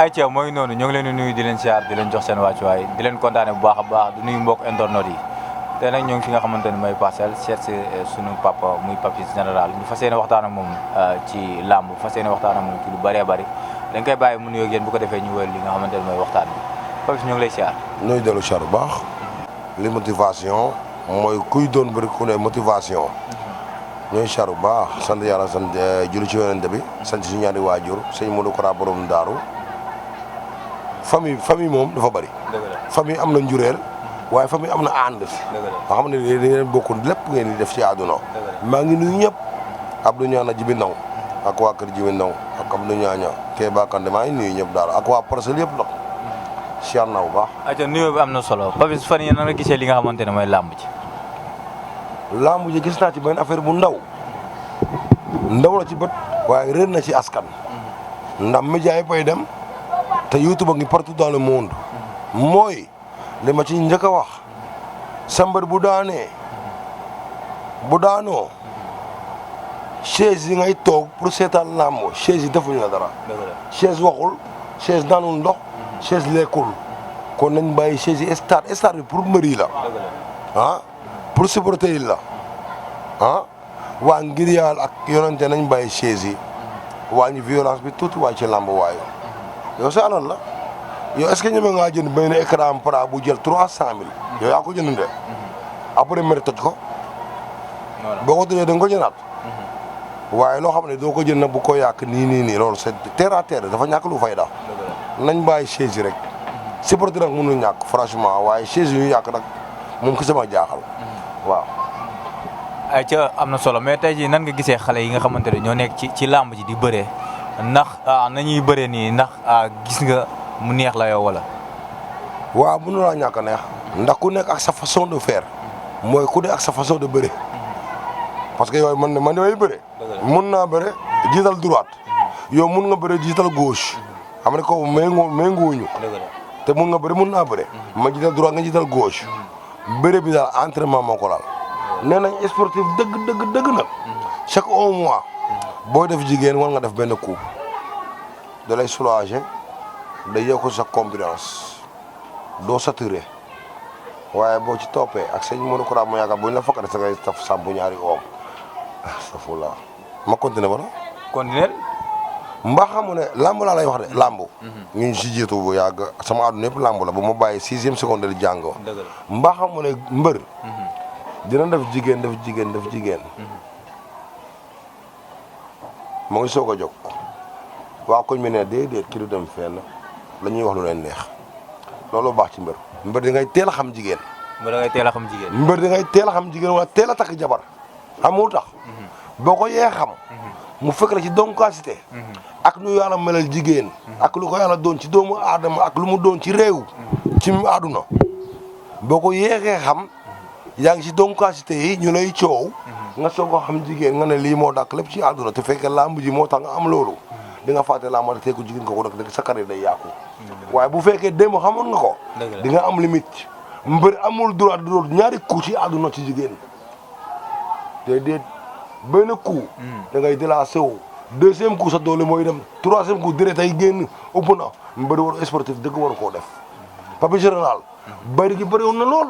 ayca mooy noonu ñoo ngi leen di nuyu di leen siyaar di leen jox seen wàccuwaay di leen kontaane bu baax a baax di nuyu mbokk internet yi te nag ñoo ngi fi nga xamante ne mooy Parcelles seet si sunu papa muy Papis général ñu fas yéene waxtaan ak moom ci làmb fas yéene waxtaan ak moom ci lu bëree bëri dañ koy bàyyi mu nuyoo ak yéen bu ko defee ñu wël li nga xamante ne mooy waxtaan bi Papis ñoo ngi lay siyaar. nuyu dellu siyaar bu baax li motivation mooy kuy doon bëri ku ne motivation ñooy siyaar bu baax sant yàlla sant julli ci yonent bi sant si ñaari waajur sëñ Modou Kara borom Daaru famille moom dafa bëri famille am na njureel waaye famille am na ànd nga xam ne da ngeen bokk lépp ngeen di def ci àdduna maa ngi nuyu ñëpp Abdou Ñaana Jibi Ndaw ak waa kër Jibi Ndaw ak Abdou Ñaana kee Bakande maa ngi nuyu ñëpp daal ak waa Parcelles yëpp nag siyaar naa bu baax. ayca nuyoo bi am na solo Papis fan yii nan nga gisee li nga xamante ne mooy làmb ci. làmb ji gis naa ci benn affaire bu ndaw la ci bët waaye réer na ci askan ndax média yi fay dem te YouTube a ngi partout dans le monde mooy li ma ci njëkk a wax sambar bu daanoo chaise yi ngay toog pour seetaan làmb chaise yi defuñu la dara chaise waxul chaise naanul ndox chaise lekkul kon nañ bàyyi chaise yi stade bi pour mbër yi la pour supporter yi la waa ngir yàlla ak yonente nañ bàyyi chaise yi wàññi violence bi tuuti waa ci làmb waayu yow sa alal la yow est-ce que ñeme ngaa jënd benn écran plat bu jël 300000 yow yaa ko jënd de après mari toj ko boo ko tojee da nga ko jënaat waaye loo xam ne doo ko jënd bu ko yàq nii loolu c'est terre à terre dafa ñàkk lu fayda nañ bàyyi chaise yi rek supporter nag mënul ñàkk franchement waaye chaise yu yàq nag moom ki sama jaaxal waaw. ayca am na solo mais tey jii nan nga gisee xale yi nga xamante ne ñoo nekk ci làmb ji di bëree ndax nañuy bëree nii ndax gis nga mu neex la yow wala. waaw mënu laa ñàkk a neex ndax ku nekk ak sa façon de faire mooy ku nekk ak sa façon de bëre parce que yow man damay bëre. mun naa bëre jiital droite yow mun nga bëre jiital gauche xam ne ko méngoowuñu te mun nga bëre mun naa bëre ma jiital droite nga jiital gauche bëre bi daal entraînement moo ko laal nee nañ sportif dëgg nag chaque un mois boo def jigéen war nga def benn coup da lay soulager day yokk sa confiance doo saturé waaye boo ci toppee ak sëñ Modou Kara mo yaakaar buñ la fakk sa ngay taf sampu ñaari oom astafurlah ma continué wala continué mbaa xamu ne lamb laa lay wax de lamb ñun si jiitu bu yàgg sama àdduna yëpp lamb la bu ma bàyyi 6e secondaire jàng mbaa xamu ne mbër dina def jigéen mu ngi soog a jóg waa koñ mi ne déedéet ki du dem fenn la ñuy wax lu leen neex loolu baax ci mbër di ngay teel a xam jigéen mbër da ngay teel a xam jigéen mbër di ngay teel a xam jigéen wala teel a takk jabar xamul tax boo ko yee xam mu fekk la ci doncacité ak nu yàlla melal jigéen ak lu ko yàlla doon ci doomu aadama ak lu mu doon ci réew ci àdduna boo ko yeexee xam yaa ngi ci doncacité yi ñu lay coow nga soog a xam jigéen nga ne lii moo dàq lépp ci àdduna te fekkee lamb ji moo tax nga am loolu di nga fàtte lamb te teeku jigéen ko rek sa carrière day yàqu waaye bu fekkee démb xamoon nga ko di nga am limite mbër amul droit de doon ñaari coup ci àdduna ci jigéen déedéet benn coup da ngay délassé wu 2e coup sa doole mooy dem 3e coup direct ay génn ëpp na mbër war sportif dëgg war koo def Papis général bëri gi bëri woon na lool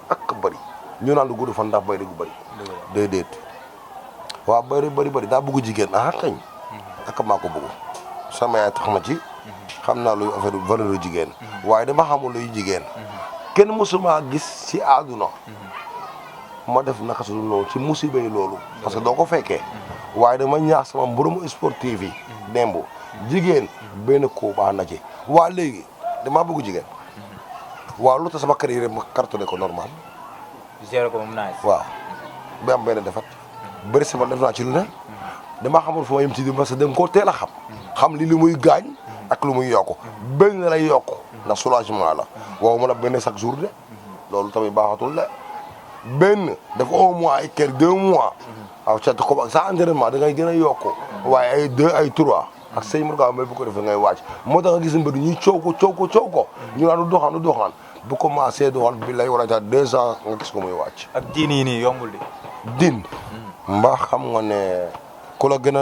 ak bëri ñu naan du gudd fan ndax bëri gu bëri déedéet waaw bëri daa bëgg jigéen kañ ak maa ko bëgg sama yaay tax ma ci xam naa luy affaire valeur jigéen waaye dama xamul luy jigéen kenn mësuma gis ci àdduna ma def naka su noonu ci musiba yi loolu parce que doo ko fekkee waaye dama ñaax sama mboromu sportif yi démb jigéen benn ko baax na ci waa léegi damaa bëgg jigéen waaw lu tax sama carrière ma cartonné ko normal géré ko moom naaj waaw ba am benn defat bëri sama def naa ci lu ne dama xamul fu ma yem ci di parce que da nga koo teel a xam li muy gaañ ak lu muy yokk benn lay yokk ndax soulagement la waaw ma la benn chaque jour de loolu tamit baaxatul de benn dafa 1 mois ay 2 mois waaw ca ko sa entraînement da ngay gën a yokk waaye ay 2 ay 3 ak sëñ Modou Ka mbër bu ko defee ngay wàcc moo tax nga gis mbër ñuy coow ko ñu naan du doxaan bu commencé doxal bi lay war a tax 2 ans nga gis ko muy wàcc. ak diin yi nii yombul di. din mbaa xam nga ne ku la gën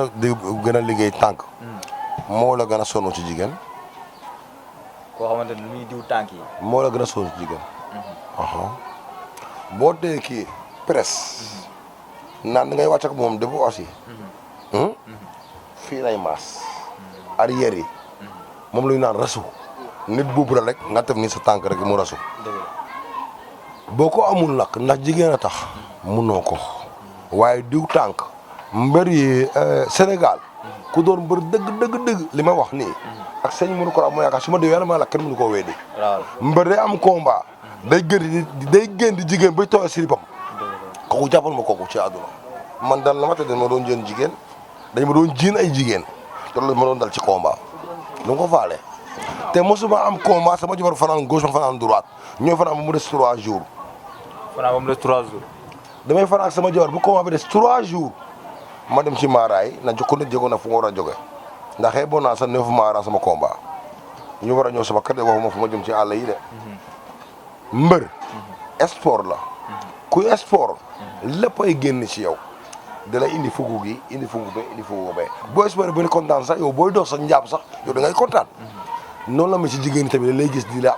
a liggéey tànk moo la gën a sonn ci jigéen. koo xamante ne muy diw tànk yi. moo la gën a sonn ci jigéen. boo dee kii presse naan da ngay wàcc ak moom dafa aussi fii lay maas arrière yi moom la ñu naan rasu nit buubu la rek nga tef ni sa tànk rek mu rasu boo ko amul nag ndax jigéen a tax munoo ko waaye diw tànk mbër yi Sénégal ku doon mbër dëgg li ma wax nii ak sëñ mënu ko am moo yaakaar su ma déw yàlla ma la kenn mënu koo weddi mbër day am combat day gën di jigéen bay tooy siripam kooku jàppal ma kooku ci àdduna man dal na ma te dañ ma doon jën jigéen dañ ma doon jiin ay jigéen te loolu ma doon dal ci combat lu nga ko faale te mosuma am combat sama jabar fanaan gauche ma fanaan droite ñooy fanaan ba mu des 3 jours fanaan ba mu des 3 jours damay fanaan ak sama jabar bu combat bi des 3 jours ma dem ci maaraay na jokko nit jéego na fu nga war a jóge ndax xeeboon naa sax 9 maara sama combat ñu war a ñëw sama kër de waxuma fu ma jëm ci àll yi de mbër sport la kuy sport lépp ay génn ci yow da lay indi fugu gi indi fugu be boo sport ba ni kontaan sax yow booy dox sax njaab sax yow da ngay kontaan noonu la ma ci jigéen ñi tamit da lay gis di la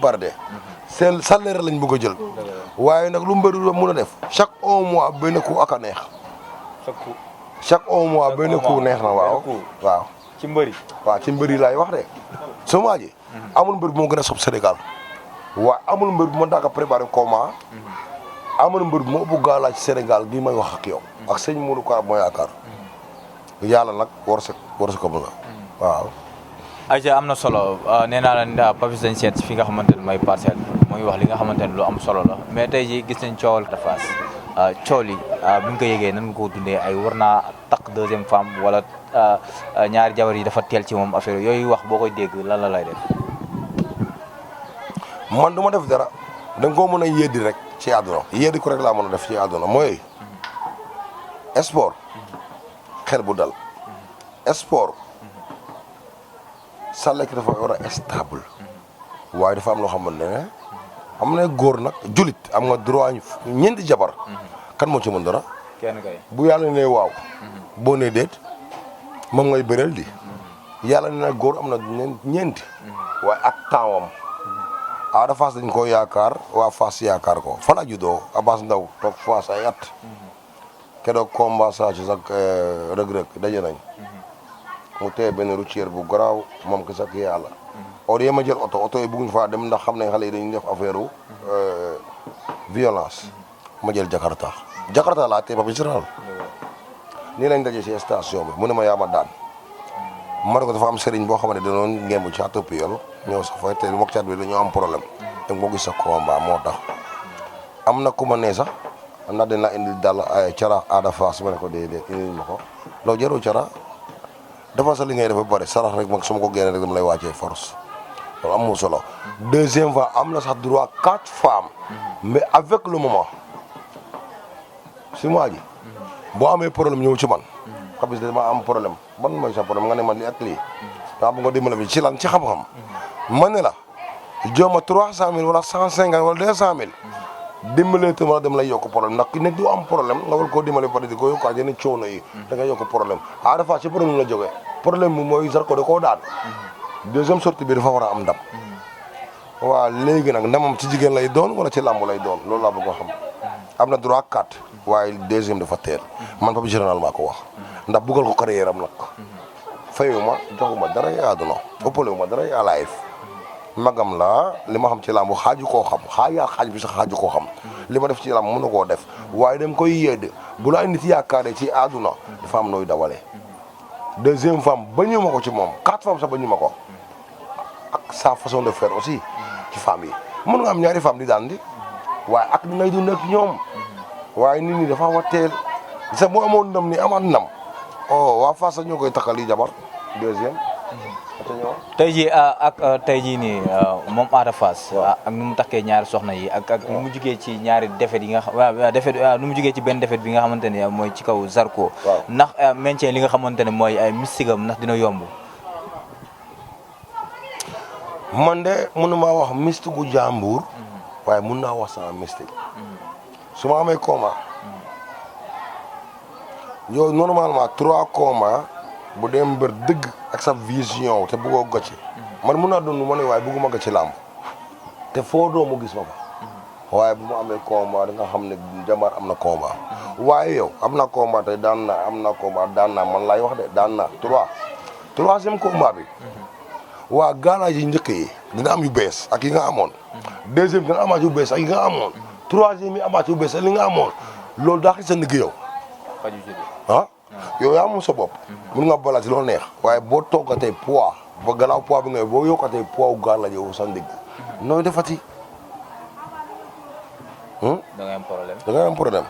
barde seen salaire lañ bëgg a jël waaye nag lu mbër mun a def chaque 1 mois benn coup ak a neex chaque 1 mois benn coup neex na waaw ci mbëri waaw ci mbëri laay wax de sama ji amul mbër bu moo gën a sob Sénégal waaye amul mbër bu ma daaka préparé combat amul mbër bu ma ëpp gaalaa ci Sénégal gi may wax ak yow ak sëñ Modou Ka moo yaakaar yàlla nag war sa ko mën a waaw Aïcha am na solo nee naa la Papis dañ seet fi nga xamante ne mooy Parcelles muy wax li nga xamante ne lu am solo la mais tey jii gis nañ coowal Fass coow li bi nga ko yëgee nan nga ko dundee ay war naa takk 2e femme wala ñaari jabar yi dafa teel ci moom affaire yooyu wax boo koy dégg lan la lay def. man du ma def dara da nga koo mën a yeddi rek ci àdduna yeddi ko rek laa mën a def ci àdduna mooy sport xel bu dal sport sa lekk dafa war a stable waaye dafa am loo xamante ne am na góor nag julit am nga droit ñeenti jabar kan moo ci mën dara kenn kay bu yàlla ne waaw boo nee déet moom ngay bëreel di yàlla ne na góor am na ñeenti waaye ak tempsam Ada Fass dañ ko yaakaar waa Fass yaakaar ko fa la juddoo Abass Ndao toog Fass ay at keroog combat saa ci sax rëg-rëg daje nañ mu téye benn routière bu garaaw moom ki sax yàlla au lieu ma jël oto yi bëgguñ faa dem ndax xam ne xale yi dañuy def affaire violence ma jël Jakarta laa tee Papis Général nii lañ daje ci station bi mu ne ma yaa ma daan ma ne ko dafa am sëriñ boo xam ne danoon ngemb ci àtt piyol ñëw sax fay te mook cat bi dañoo am problème te moo gis sa combat moo tax am na ku ma nee sax ndax dañ la indi dal cara Ada Fass ma ne ko déedéet indil ma ko loo jarul cara dafa sa li ngay def ba pare sarax rek mag su ma ko génne rek dama lay wàccee force loolu amul solo 2e fois am na sax droit 4 femmes mais avec le moment si maa ji boo amee problème ñëw ci man Papis dama am problème ban mooy sa problème nga ne man li ak lii daa bëgg nga dimbale bi ci lan ci xam-xam ma ne la jooma 300 000 wala 150 wala 200 000 dimbale te ma dem lay yokk problème ndax nit du am problème nga war koo dimbale pare di ko yokkaat yenn coono yi da nga yokk problème Ada Fass ci problème la jógee problème bi mooy Zarko da koo daan 2e sortie bi dafa war a am ndam waaw léegi nag ndamam ci jigéen lay doon wala ci làmb lay doon loolu laa bëgg a xam am na droit 4 waaye 2e dafa teel man Papis Général maa ko wax ndax buggal ko carrière am nag fayuma joxuma dara yi àdduna ëppalewuma dara yi life magam la li ma xam ci làmb xaaju koo xam xaaj bi sax xaaju koo xam li ma def ci làmb mën na koo def waaye dem koy yedd bu la nit yaakaaree ci àdduna dafa am nooy dawalee 2e femme bañu ma ko ci moom 4 femmes sax bañu ma ko ak sa façon de faire aussi ci femme yi mën nga am ñaari femme di daan di waaye ak ngay dund ak ñoom waaye nit ñi dafa war teel sax boo amoon ndam ni amaat ndam waa Fass sax ñoo koy takkal yi jabar 2e tey jii ak tey jii nii moom Ada Fass ak nu mu takkee ñaari soxna yi ak nu mu jugee ci ñaari défaite yi nga xam waaw défaite nu mu jugee ci benn défaite bi nga xamante ne mooy ci kaw Zarko ndax maintien li nga xamante ne mooy ay mystigam ndax dina yomb. man de mënuma wax mystique gu jàmbur waaye mun naa wax sama mystique su ma amee combat yow normalement 3 combats bu dee mbër dëgg ak sa vision te bëggoo gàcce man mun naa doon lu ma ne waaye bëgguma gàcce làmb te foo doo mu gis ma fa waaye bu ma amee combat da nga xam ne Jambar am na combat waaye yow am na combat te daan naa am na combat daan naa man laay wax de daan naa 3e combat bi waa galaaj yi njëkk yi dina am yu bees ak yi nga amoon 2e dina amaat yu bees ak yi nga amoon 3e yi amaat yu bees ak li nga amoon loolu daa xis sa ndigg yow ah yow yaa moom sa bopp mun nga balaa ci loolu neex waaye boo toogatee poids ba gannaaw poids bi nga boo yokkatee poids wu galaaj yow sa ndigg nooy defati da ngay am problème da ngay am problème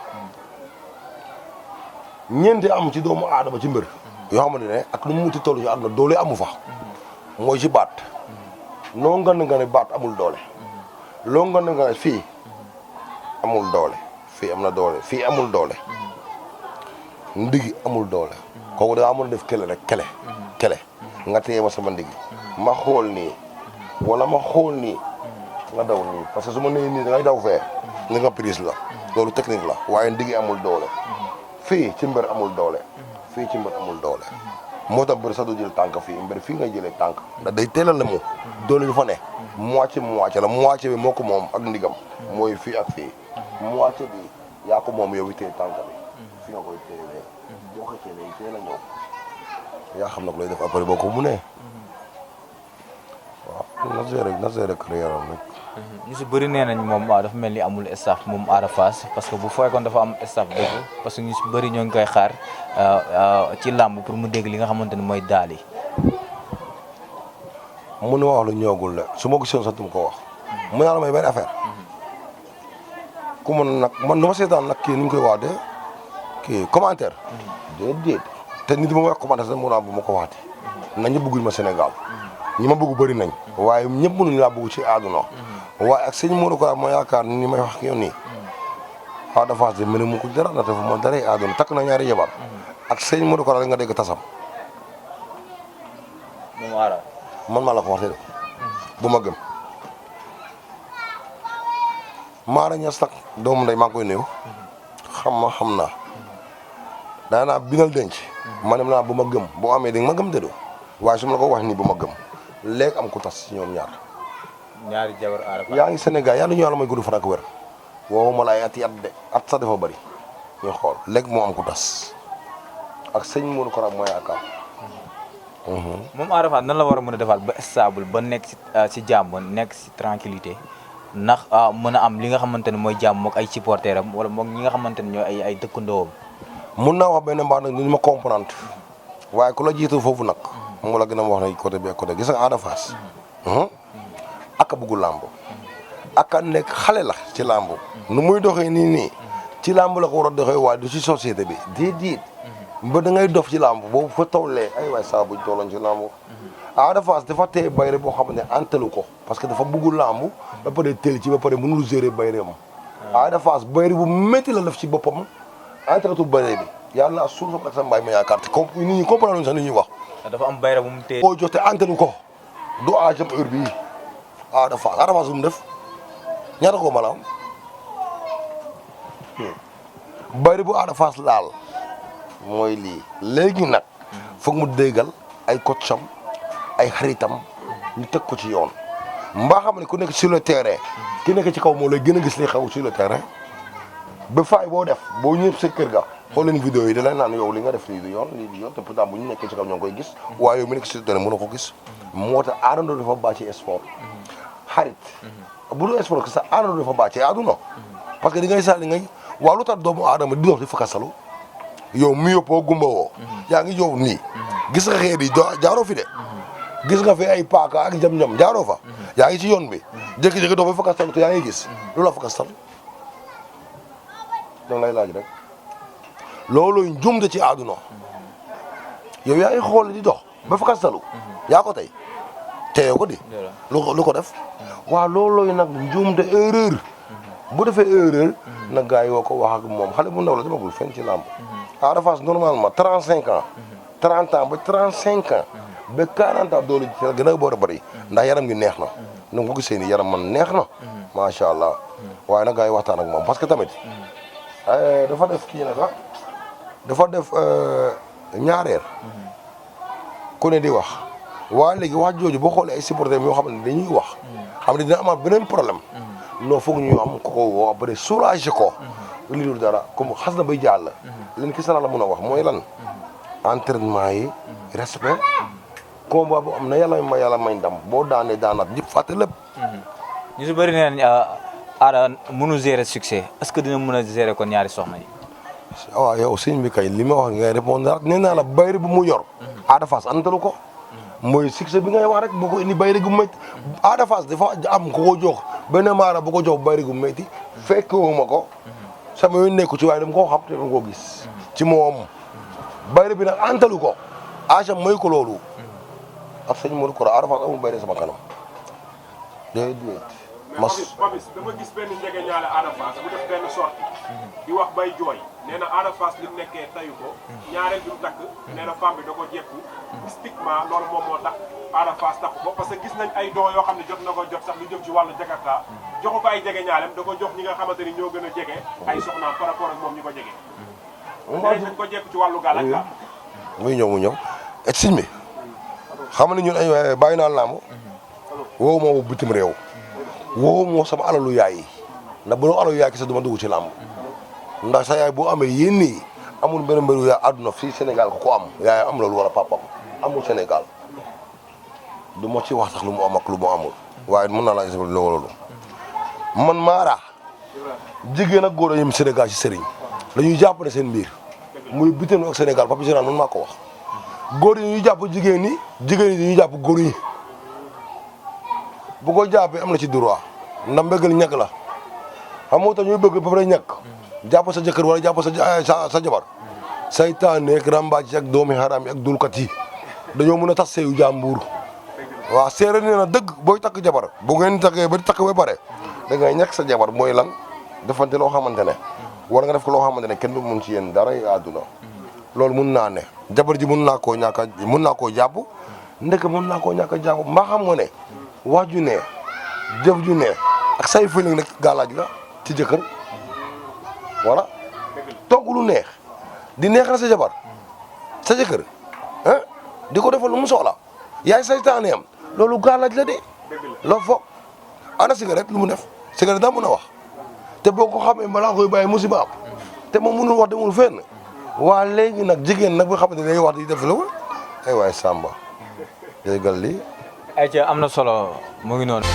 ñeenti am ci doomu aadama ci mbir yoo xamante ne ak nu mu muti toll ci àdduna doole amu fa mooy ci baat noo nga ne baat amul doole loo nga ne fii amul doole fii am na doole fii amul doole ndigi amul doole kooku da amul def kele rek kele nga téye ma sama ndigi ma xool nii wala ma xool nii nga daw nii parce que su ma nee nii da ngay daw fee ni nga prise la loolu technique la waaye ndigi amul doole fii ci mbër amul doole fii ci mbër amul doole moo tax mbër sax du jël tànk fii mbër fii ngay jëlee tànk ndax day teelal la mu doole bi fa ne moitié la moitié bi moo ko moom ak ndigam mooy fii ak fii moitié bi yaa ko moom yow itee tànk bi fi nga koy téelee boo ko téelee teel a ñëw yaa xam nag looy def après boo ko munee waaw na géré carrière am rek ñu si bëri nee nañ moom dafa mel ni amul staff moom Ada Fass parce que bu fekkoon dafa am staff dëgg parce que ñu si bëri ñoo ngi koy xaar ci làmb pour mu dégg li nga xamante ne mooy daal yi. mun na wax lu ñëwagul la su ma gisoon sax du ma ko wax. mun naa la may benn affaire. ku mun nag man nu ma seetaan nag kii ni ñu koy wax de kii commentaire. déedéet te nit ma wax commentaire sax mun naa bu ma ko waxati. nañu bëgguñ ma Sénégal. ñi ma bëgg bëri nañ. waaye ñëpp mënuñ laa bëgg ci àdduna. waaye ak sëñ Modou Kara ma yaakaar ni may wax ak yow nii. Ada Fass de mën mu ko dara na te fu ma daree àdduna takk na ñaari jabar. ak sëñ Modou Kara nga dégg tasam. moom Ada. man maa la ko wax de bu ma gëm. Mara Niass nag doomu ndey maa ngi koy nuyu. xam naa. daanaa binal denc. ma ne naa bu ma gëm boo amee dégg ma gëm déedéet. waaye su ma la ko wax nii bu ma gëm léegi am ku tas si ñoom ñaar. ñaari jabar Ada Fass. yaa ngi Sénégal yàlla ñu yàlla may gudd fan ak wér. waxuma la ay at de at sax dafa bëri. ñu xool léegi moo am ku tas ak sëñ Modou Kara mooy yaakaar. moom Ada Fass nan la war a mën a defaat ba stable ba nekk si jàmm nekk si tranquillité ndax mën a am li nga xamante ne mooy jàmm mook ay supporters am wala mook ñi nga xamante ne ñooy ay dëkkandoom. mun naa wax benn mbaa nag ni ma comprendre waaye ku la jiitu foofu nag. mu la gën a wax ne côté bi ak côté gis nga Ada Fass. ak a bëggu làmb. ak a nekk xale la ci làmb. nu muy doxee nii ci làmb la ko war a doxee waaye du ci société bi déedéet. ba da ngay dof ci làmb boobu fa tollee ay waay saa buñ tolloon ci làmb. Ada Fass dafa teye bayre boo xam ne antelu ko parce que dafa bëggu làmb ba pare teel ci ba pare mënul gérer bayre am. Ada Fass bayre bu métti la def ci boppam anteletul bayre bi yàlla naa suul sama ak sa mbaay ma yaakaar te comme nit ñi comprendre luñ sax nit ñuy wax. dafa am bayre bu mu téye. boo jotee antelu ko du aajam heure bii Ada Fass bu mu def ñaata ko mala am bayre bu Ada Fass laal mooy lii léegi nag foog mu déggal ay coacham ay xaritam ñu teg ko ci yoon mbaa xam ne ku nekk sur le terrain ki nekk ci kaw moo lay gën a gis li xew sur le terrain ba faay boo def boo ñëw sa kër ga xool leen vidéo yi da lay naan yow li nga def lii du yoon te pourtant bu ñu nekkee ci kaw ñoo ngi koy gis waaye yow mi nekk sur le terrain mën na ko gis moo tax aadandoo dafa baax ci sport xarit bu dul sport que sax aadandoo dafa baax ci àdduna parce que di ngay sal di ngay waaw lu tax doomu aadama di dox di fakkasalu yow mi yëppoo gumba woo yaa ngi yow nii gis nga xeet yi jaaroo fi de gis nga fi ay paaka ak jam-jam jaaroo fa yaa ngi ci yoon bi jékki-jékki doo fa fakkastalu te yaa ngi gis lu la fakkastal danga lay laaj rek loolu njumte ci àdduna yow yaa ngi xool di dox ba fakkastalu yaa ko tey teyoo ko di. lu ko def. waaw loolooy nag njuumte erreur. bu defee erreur. nag gars yi woo ko wax ak moom xale bu ndaw la demagul fenn ci làmb. Ada Fass normalement 35 ans. 30 ans ba 35 ans. ba 40 ans doole ci la gën a boor a bëri. ndax yaram gi neex na. nu nga ko gisee ni yaram man neex na. macha allah waaye nag gars yi waxtaan ak moom parce que tamit. dafa def kii nag dafa def ñaareel. ku ne di wax. waaye léegi wax jooju boo xoolee ay supporters yoo xam ne dañuy wax. xam ne dina amaat beneen problème. non foog ñu am ko woo ba pare soulager ko. li dul dara comme xas na bay jàll. leen ki sana la mun a wax mooy lan. entraînement yi. respect. combat bu am na yàlla may ndam boo daanee daanaat ñëpp fàtte lépp. ñu si bëri nee nañ Ada mënu gérer succès est-ce que dina mën a gérer kon ñaari soxna yi. waaw yow sëñ bi kay li ma wax ngay répondre nee naa la bayre bu mu yor. Ada Fass antalu ko. mooy succès bi ngay wax rek bu ko indi bayre gu métti. Ada Fass dafa am ku ko jox benn maara bu ko jox bayre gu métti. fekkewuma ko. sama yoon nekku ci waaye dama koo xam te dama koo gis. ci moom bayre bi nag antalu ko. Acham mooy ko loolu. ak sëñ Modou Kora Ada Fass amul bayre sama kanam. déedéet. Papis dama gis benn njege ñaale Ada Fass bu def benn sortie di wax bay jooy nee na Ada Fass li mu nekkee tayu ko ñaareel bi mu takk nee na femme bi da ko jekku mystiquement loolu moom moo tax Ada Fass takk ko parce que gis nañ ay dons yoo xam ne jot na ko jot sax lu jëm ci wàllu Jakarta joxu ko ay jege ñaalem da ko jox ñi nga xamante ni ñoo gën a jege ay soxnaam par rapport ak moom ñi ko jege dañ ko jekku ci wàllu gàllankoor muy ñëw et siñ mi xam nga ñun ay bàyyi naa làmb woowu moo bitim réew woo moo sama alalu yaay yi ndax bu doon alalu yaay kese duma dugg ci làmb ndax sa yaay boo amee yéen nii amul benn mbëru yaay àdduna fii Sénégal ko am yaay am loolu wala papam amul Sénégal du ma ci wax sax lu mu am ak lu mu amul waaye mën naa laa expliquer loolu man Mara jigéen ak góor a yem Sénégal ci sëriñ dañuy jàppale seen mbir muy bitim ak Sénégal Pape Général man maa ko wax góor yi ñuy jàpp jigéen ñi jigéen ñi dañuy jàpp góor yi bu ko jàppee am na ci droit ndax mbëggal ñàkk la xam moo tax ñuy bëgg ba pare ñàkk jàpp sa jëkkër wala jàpp sa jabar saytaane ak rambaaj ak doomi xaraam yi ak dulkat yi dañoo mën a tax seeyu jàmbur waaw séeréer nee na dëgg booy takk jabar bu ngeen takkee ba takk ba pare da ngay ñàkk sa jabar mooy lan defante loo xamante ne war nga def ko loo xamante ne kenn du mun ci yéen dara yi àdduna loolu mun naa ne jabar ji mun naa koo ñàkk a mun naa koo jàpp ndek mun naa koo ñàkk a jàpp mbaa xam nga ne wax ju ne jëf ju ne ak say feeling nag galaaj la ci jëkkër voilà togg lu neex di neexal sa jabar sa jëkkër ah di ko defal lu mu soxla yaay saytaane am loolu galaaj la de loo foog ana cigarette lu mu def cigarette daa mën a wax te boo ko xamee balaa koy bàyyi musiba am te moom mënul wax demul fenn waa léegi nag jigéen nag bi xamante ne day wax di def la ay waay Samba déggal lii ay ca am na solo mu ngi noonu